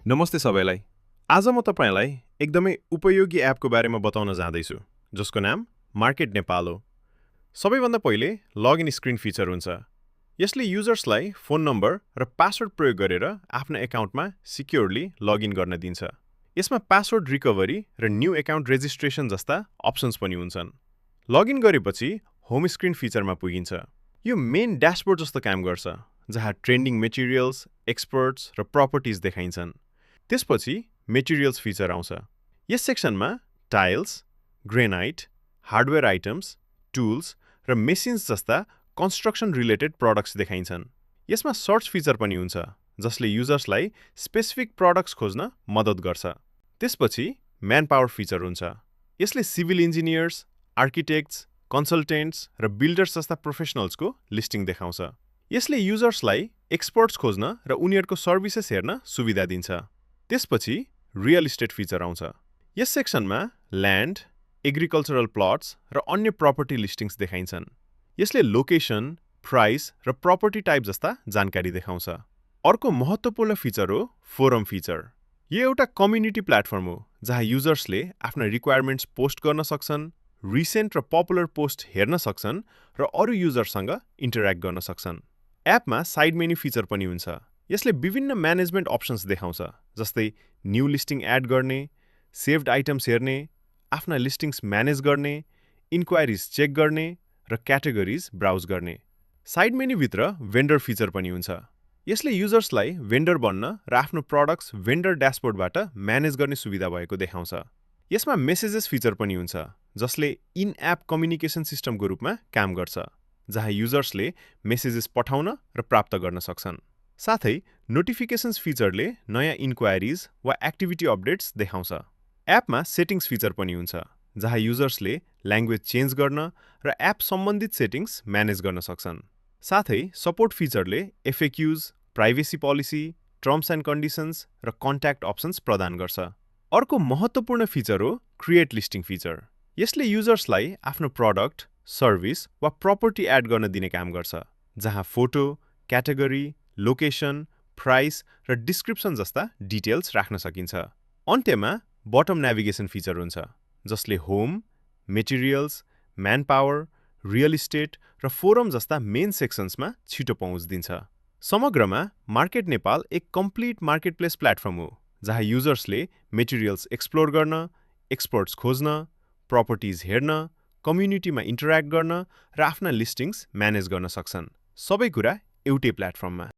नमस्ते सबैलाई। आज म तपाईलाई एकदमै उपयोगी एपको बारेमा बताउन जाँदैछु, जसको नाम मार्केट नेपाल हो। सबैभन्दा पहिले लगइन स्क्रिन फिचर हुन्छ। यसले युजर्सलाई फोन नम्बर र पासवर्ड प्रयोग गरेर आफ्नो एकाउन्टमा सिक्योरली लगइन गर्न दिन्छ। यसमा पासवर्ड रिकभरी र न्यू एकाउन्ट रेजिस्ट्रेसन जस्ता अप्सन्स पनि हुन्छन्। लगइन गरेपछि होम स्क्रिन फिचरमा पुगिन्छ। यो मेन ड्याशबोर्ड जस्तो काम गर्छ, जहाँ ट्रेन्डिङ मेटेरियल्स, एक्सपर्ट्स र प्रपर्टिज देखाइन्छन्। त्यसपछि मेटेरियल्स फिचर आउँछ। यस सेक्सनमा tiles, granite, hardware items, tools र मेसिन्स जस्ता कन्स्ट्रक्सन रिलेटेड प्रडक्ट्स देखाइन्छन्। यसमा सर्च फिचर पनि हुन्छ, जसले युजर्सलाई स्पेसिफिक प्रडक्ट्स खोज्न मद्दत गर्छ। त्यसपछि म्यान पावर फिचर हुन्छ। यसले सिभिल इन्जिनियर्स, आर्किटेक्ट्स, कन्सल्टेन्ट्स र बिल्डर्स जस्ता प्रोफेसनल्सको लिस्टिङ देखाउँछ। यसले युजर्सलाई एक्सपर्ट्स खोज्न र उनीहरूको सर्भिसेस हेर्न सुविधा दिन्छ। त्यसपछि रियल इस्टेट फिचर आउँछ। यस सेक्सनमा ल्यान्ड, एग्रिकल्चरल प्लट्स र अन्य प्रपर्टी लिस्टिङ्स देखाइन्छन्। यसले लोकेसन, प्राइस र प्रपर्टी टाइप जस्ता जानकारी देखाउँछ। अर्को महत्त्वपूर्ण फिचर हो फोरम फिचर। यो एउटा कम्युनिटी प्लेटफर्म हो जहाँ युजर्सले आफ्ना रिक्वायरमेन्ट्स पोस्ट गर्न सक्छन्, रिसेन्ट र पपुलर पोस्ट हेर्न सक्छन् र अरू युजर्ससँग इन्टरेक्ट गर्न सक्छन्। एपमा साइड मेन्यु फिचर पनि हुन्छ। यसले विभिन्न म्यानेजमेन्ट अप्सन्स देखाउँछ, जस्तै न्यू लिस्टिङ एड गर्ने, सेभ्ड आइटम्स हेर्ने, आफ्ना लिस्टिङ्स म्यानेज गर्ने, इन्क्वायरिज चेक गर्ने र क्याटेगोरिज ब्राउज गर्ने। साइड मेन्युभित्र भेन्डर फिचर पनि हुन्छ। यसले युजर्सलाई भेन्डर बन्न र आफ्नो प्रडक्ट्स भेन्डर ड्याशबोर्डबाट म्यानेज गर्ने सुविधा भएको देखाउँछ। यसमा मेसेजेस फिचर पनि हुन्छ, जसले इन एप कम्युनिकेसन सिस्टमको रूपमा काम गर्छ, जहाँ युजर्सले मेसेजेस पठाउन र प्राप्त गर्न सक्छन्। साथै नोटिफिकेसन्स फिचरले नयाँ इन्क्वायरिज वा एक्टिभिटी अपडेट्स देखाउँछ। एपमा सेटिङ्स फिचर पनि हुन्छ, जहाँ युजर्सले ल्याङ्ग्वेज चेन्ज गर्न र एप सम्बन्धित सेटिङ्स म्यानेज गर्न सक्छन्। साथै सपोर्ट फिचरले FAQs, privacy policy, terms and conditions र कन्ट्याक्ट अप्सन्स प्रदान गर्छ। अर्को महत्त्वपूर्ण फिचर हो क्रिएट लिस्टिङ फिचर। यसले युजर्सलाई आफ्नो प्रडक्ट, सर्भिस वा प्रपर्टी एड गर्न दिने काम गर्छ, जहाँ फोटो, क्याटेगोरी, लोकेसन, प्राइस र डिस्क्रिप्सन जस्ता डिटेल्स राख्न सकिन्छ। अन्त्यमा बटम नेभिगेसन फिचर हुन्छ, जसले home, materials, man power, real estate र फोरम जस्ता मेन सेक्सन्समा छिटो पहुँच दिन्छ। समग्रमा मार्केट नेपाल एक कम्प्लिट मार्केटप्लेस प्लेटफर्म हो, जहाँ युजर्सले मेटेरियल्स एक्सप्लोर गर्न, एक्सपर्ट्स खोज्न, प्रपर्टिज हेर्न, कम्युनिटीमा इन्टरेक्ट गर्न र आफ्ना लिस्टिङ्स म्यानेज गर्न सक्छन्। सबै कुरा एउटै प्लेटफर्ममा।